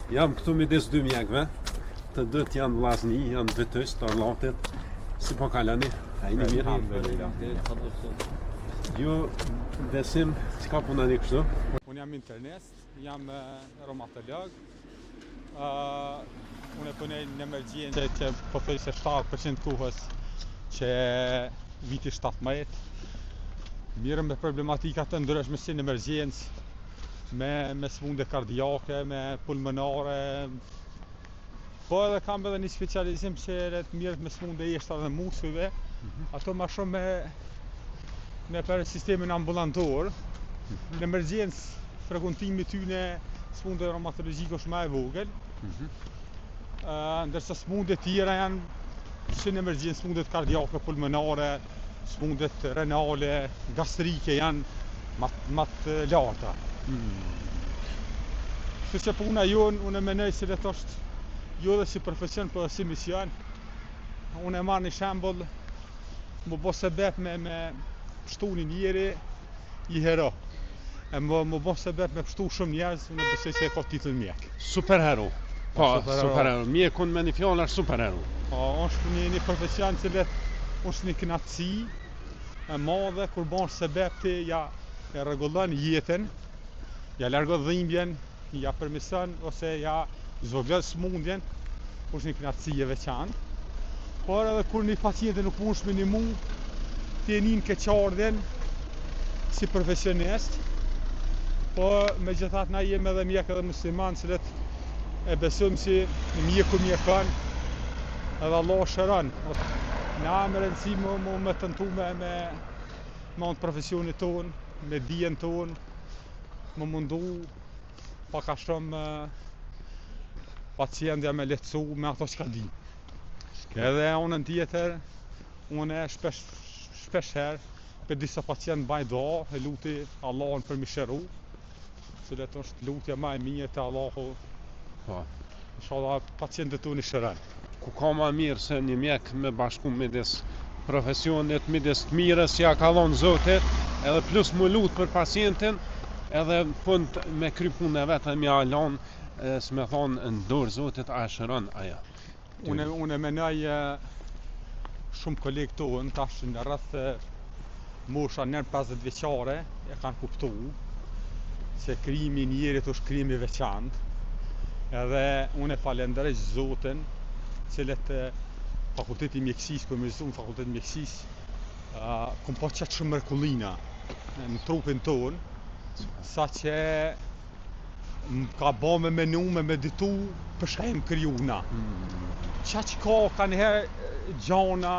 Jam këtu midis dy mjekëve, të dytë janë vllazni, janë bytyq të Arllatit. Si po kaloni? A jeni mirë? Ju Besim, çka punoni kështu? Unë jam internist, jam reumatolog. Uh, unë punoj në emergjencë që pothuajse 70% kohës që viti 17. Merrem me problematika të ndryshme si në emergjencë, me me sëmundje kardiake, me pulmonare. Po edhe kam edhe një specializim që edhe të merret me sëmundje eshtra dhe muskujve. Mm -hmm. Ato ma shumë me me për sistemin ambulantor. Mm -hmm. Në emergjencë frekuentimi i tyne sëmundje reumatologjike është ma e vogël. Mm -hmm. uh, ndërsa sëmundje tjera janë si në emergjencë sëmundjet kardiake, pulmonare, Sëmundjet renale, gastrike janë ma, ma të larta. Mm. Kështu që puna jonë, unë e menoj se le të është jo edhe si profesion, po edhe si mision. Unë e marr një shembull, m'u bo sebep me, me pshtu një njeri, je hero. E më, m'u bo sebep me pshtu shumë njerëz, unë besoj se e ka titull mjek. Superhero. Po, po superhero. Mjekun me një fjalë është superhero. Po, është një, një profesion që le është një kënaqësi e madhe kur bon sebep ti ja e rregullon jetën, ja largon dhimbjen, ja përmirëson ose ja zvogëlon sëmundjen, është një kënaqësi e veçantë. Por edhe kur një pacientit nuk mundesh me nimu, ti e nin keqardhjen si profesionist, po megjithatë na jemi edhe mjek edhe musliman, cilët e besojmë si mjeku mjekon edhe Allahu shëron. Na me rëndësi më, më, me tentu me, me, me anë të profesionit tonë, me dijen tonë, me mundu pak a shumë pacientin me lehtësu me ato çka di. Edhe anën tjetër, unë shpesh, shpesh herë, për disa pacient baj dua, e luti Allahun për m'i shëru, cilët është lutja ma e mirë te Allahu. Po. Inshallah pacientët tonë i shëron. Ku ka ma mirë se një mjek me bashku midis profesionit, midis të mirës që ja ka dhonë Zoti, edhe plus m'u lut për pacientin, edhe në fund me kry punën e vet edhe me ja lon, si me thonë, në dorë Zotit a e shëron ajo. Unë unë menoj shumë kolegë tonë tash në rreth mosha nën 50 vjeçare e kanë kuptu se krijimi i njerit është krijim i veçantë. Edhe unë e falenderoj Zotin, cilët Fakulteti i Mjekësisë, kur më në Fakultetin e Mjekësisë, uh, kom pa qaq shumë mrekullina në trupin tonë, sa që më ka bo me menu, me meditu për çka jem kriju na. Mm. Qaq ka kanjëherë gjana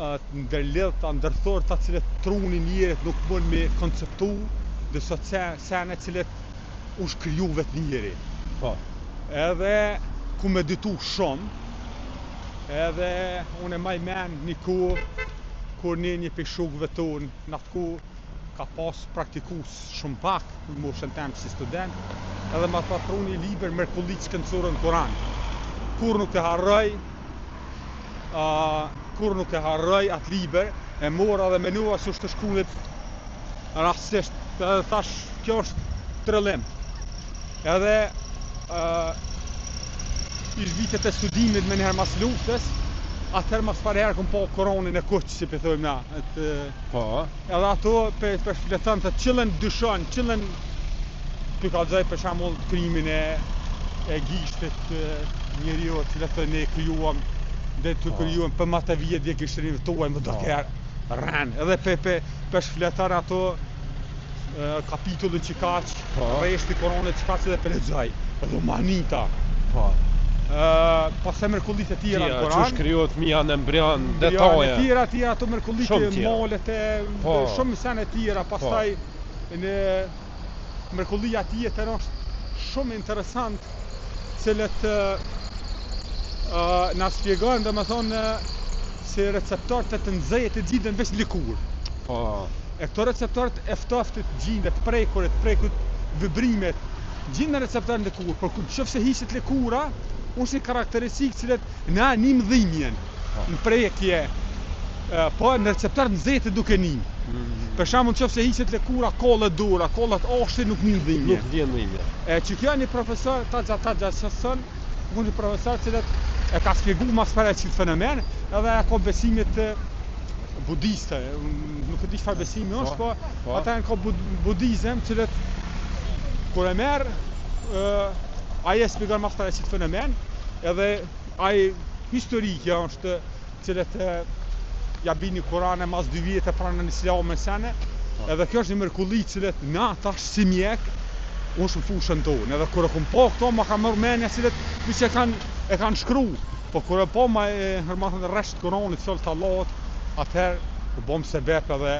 të ndërlidhta, ndërthurta, cilët truni i njerit nuk mund me konceptu, disa sene cilët është kriju vetë njeri. Po. Edhe ku meditu shumë, edhe unë e maj men një kohë, kur një një prej shokëve tonë, në atë kohë, ka pas praktikus shumë pak në moshën tem si student, edhe ma pat pru një libër Mrekullitë shkencore në Kuran. Kurrë nuk e harroj, uh, kurrë nuk e harroj atë libër, e mora dhe menova se është shkru rastësisht, edhe thash, kjo është trillim. Edhe uh, ish vitet e studimit menjëherë mas luftës, atëherë mas pari herë kom pa Kuranin e kuq, si po thojmë na, atë, Po. Edhe ato pe pe shfleton të cilën dyshon, cilën të kallzoj për shembull krijimin e e gishtit të njeriut, cilët thonë ne krijuam dhe të po. krijuam për ma të vjedhje gishtërinjve tuaj më do po. rren. Edhe pe pe pe shfleton ato kapitullin që kaq, po. rreshti Kuranit që kaq edhe pe lexoj. Edhe u mahnita. Po. Ë, pastaj mrekullitë e tjera në Kuran. Qysh krijohet fëmija në embrion, detaje. E tjera, tjera ato mrekullitë e malet e po. shumë sene tjera, po. pastaj në mrekullia tjetër është shumë interesant, cilët uh, na shpjegon domethënë se receptorët e të nxehtit gjinden veç në lëkurë. Po. E këto receptorët e ftoftit gjinden, të prekurit, të prekurit vibrimet, gjinden receptorët në lëkurë, por kur qoftë se hiqet lëkura, është një karakteristikë cilët na nim dhimbjen po. në prekje, po në receptorët nxehtit nuk e nim. Mm. Për shembull, nëse hiqet lëkura, kollet dora, kollet ashti nuk nin dhimbje. Nuk ndjen dhimbje. E që kjo një profesor, ta gjatë ta gjatë që thënë, ku një profesor cilët e ka spjegu mas pare qëtë fenomen, edhe e ka besimit budiste, nuk e di çfarë besimi është, po, po. ata janë ka bud budizëm, cilët kur e merr, ë, ai e spjegon mas pare qëtë fenomen, edhe ai historikja është cilët e, ja bini Kur'an e mas dy vjetë e pranon Islamin sene, Po. edhe kjo është një mrekulli cilët na tash si mjek unë shumë fushën tonë, edhe kur e kom pa këto, ma ka marrë mendja cilët veç e kanë e kanë shkru, po kur e pa ma e ma thënë rresht Kuranit, fjalët të Allahut, atëherë u bëm sebep edhe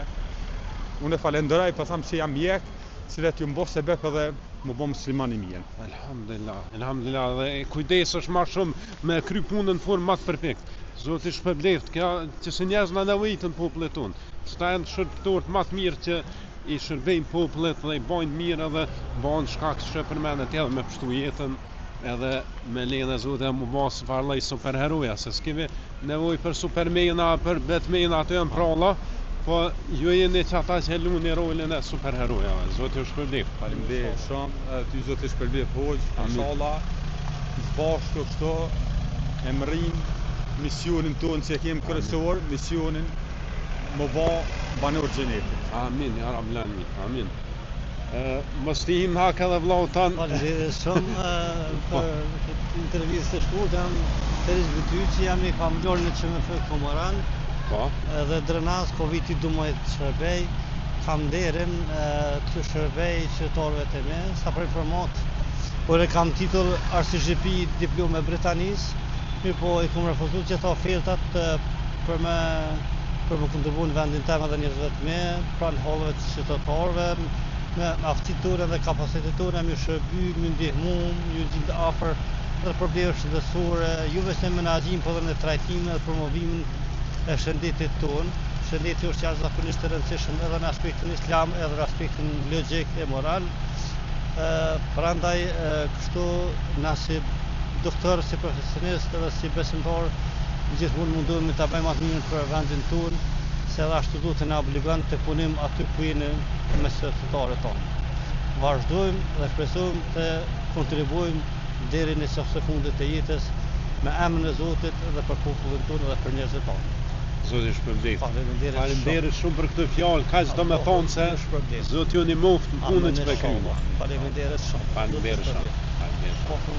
unë e falenderoj, po them se jam mjek, cilët ju bë sebep edhe mu bë musliman i mirë. Elhamdulillah, elhamdulillah dhe e kujdesesh më shumë me kry punën në formë më të përpikt. Zoti shpërbleft, kjo që se njerëz na nevojitën popullit tonë. Qëta janë shërbëtorët më të mirë që i shërbejnë popullit dhe i bajnë mirë edhe bajnë shkak që përmendet edhe me pështu jetën edhe me lejen e Zotit edhe mu bë farë lloj superheroja, se s'kemi nevojë për supermena, për Batmana, ato janë pralla, po ju jeni që ata që e luani rolin e superherojave. Zoti ju shpërbleft. Faleminderit shumë, edhe ty Zoti shpërbleft hoxh, Amin. inshallah së bashku kështu e mrrim misionin tonë që e kemi kryesor, misionin më bë banor xhenetit. Amin, ja Rabbel Alamin, amin. Ë, mos t'i him hak edhe vllau tan. Faleminderit shumë Po. për këtë intervistë të shkurtër. Jam Feris Bytyqi, jam një familjar në QMF Komoran Po, edhe Drenas, po viti 12 shërbej. Kam nderin të shërbej qytetarëve të mi. Sa për informat, por e kam titull RCGP diplomë e Britanisë, mirë po i kam refuzuar gjitha ofertat për me për me kontribu në vendin tim edhe njerëzve të mi, pranë halleve të qytetarëve, me aftësitë tona dhe kapacitetet tona me shërby, me ndihmu, me ju gjind afër dhe probleme shëndetësore, ju veç në menaxhim, po edhe në trajtimin dhe promovimin e shëndetit tonë. Shëndeti është jashtëzakonisht i rëndësishëm edhe në aspektin islam, edhe në aspektin logjik e moral. Prandaj kështu na si doktor, si profesionist edhe si besimtar gjithmonë mundohemi ta bëjmë atë mirën për vendin tonë, se edhe ashtu duhet të na obligon të punim aty ku jeni me qytetarët tonë. Vazhdojmë dhe shpresojmë të kontribuojmë deri në qafë të fundit të jetës me emrin e Zotit dhe për popullin tonë dhe për njerëzit tonë. Zoti shpërbleft. Faleminderit shumë. Faleminderit shumë për këtë fjalë, kaq do me thonë se Ju shpërbleft. Zoti ju ndihmoft në punën Amin që po e kryeni. inshallah. Faleminderit shumë. Faleminderit Zoti shumë. shpërbleft. Faleminderit shumë. Po.